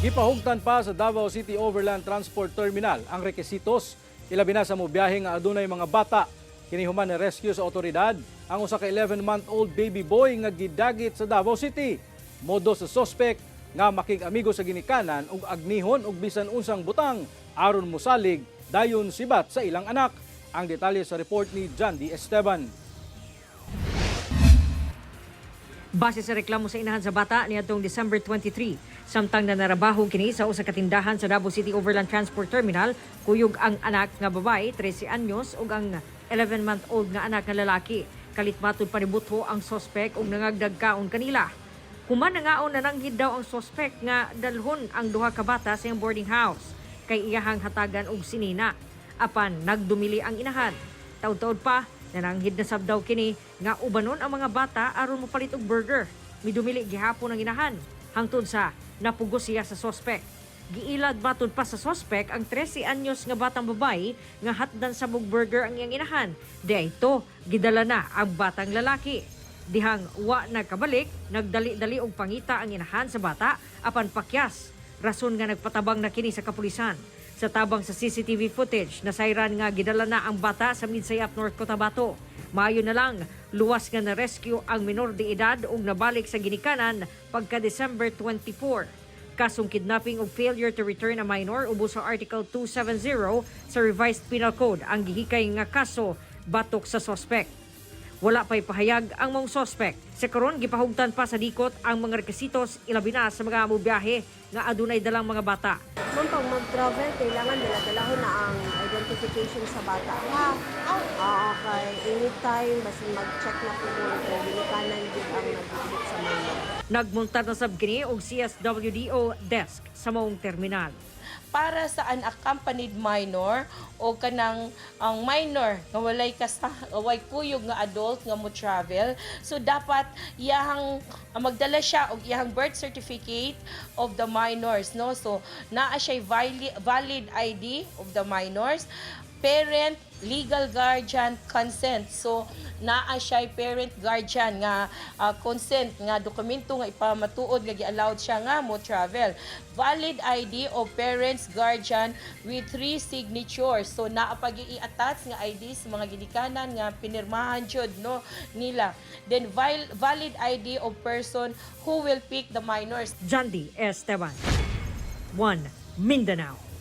Gipahugtan pa sa Davao City Overland Transport Terminal ang rekisitos, ilabi na sa mobiyahe nga adunay mga bata. Kini human ni-rescue sa otoridad ang usa ka 11-month-old baby boy nga gidagit sa Davao City. Modo sa sospek nga makig-amigo sa ginikanan ug agnihon og bisan unsang butang aron mosalig dayon sibat sa ilang anak. Ang detalye sa report ni John D. Esteban. Base sa reklamo sa inahan sa bata niadtong December 23, samtang nanarabaho kini sa usa ka tindahan sa Davao City Overland Transport Terminal, kuyog ang anak nga babae, 13 anyos, ug ang 11-month-old nga anak nga lalaki. Kalit matud pa nibutho ang sospek ug nangagdag kaon kanila. Human nangaon, nananghid daw ang sospek nga dalhon ang duha ka bata sa iyang boarding house kay iyahang hatagan og sinina. Apan nagdumili ang inahan. Taud-taud pa, nananghid na sab daw kini nga ubanon ang mga bata aron mopalit og burger. Midumili gihapon ang inahan hangtod sa napugos siya sa sospek. Giilad matud pa sa sospek ang 13 anyos nga batang babae nga hatdan sa og burger ang iyang inahan. Di ito, gidala na ang batang lalaki. Dihang wa nagkabalik, nagdali-dali og pangita ang inahan sa bata apan pakyas. Rason nga nagpatabang na kini sa kapulisan. Sa tabang sa CCTV footage, nasayran nga gidala na ang bata sa Midsayap, North Cotabato. Maayo na lang, luwas nga na-rescue ang minor de edad ug nabalik sa ginikanan pagka December 24. Kasong kidnapping ug failure to return a minor ubos sa Article 270 sa Revised Penal Code ang gihikay nga kaso batok sa sospek. Wala pa'y pahayag ang mga sospek. Sa karon, gipahugtan pa sa DICOT ang mga rekisitos, ilabi na sa mga mobiyahe nga adunay dalang mga bata. Ma'am, pag mag-travel, kailangan dala-dalahon na ang identification sa bata. Ha? Oo, kay anytime, basta mag-check na po kung ginikanan jud ang nag sa minor. Nagmuntar na sab kini og CSWDO desk sa maong terminal. Para sa unaccompanied minor o kanang ang minor nga walay kasa, walay kuyog nga adult nga mo travel, so dapat iyahang magdala siya og iyahang birth certificate of the minors, no? So naa siya valid ID of the minors, parent, legal guardian consent. So naa siya parent, guardian nga consent nga dokumento nga ipamatuod nga gi-allowed siya nga mo travel. Valid ID of parents, guardian with three signatures. So naa pa i-attach nga ID sa mga ginikanan nga pinirmahan jud, no, nila. Then valid ID of person who will pick the minors. Jandy Esteban. 1 Mindanao.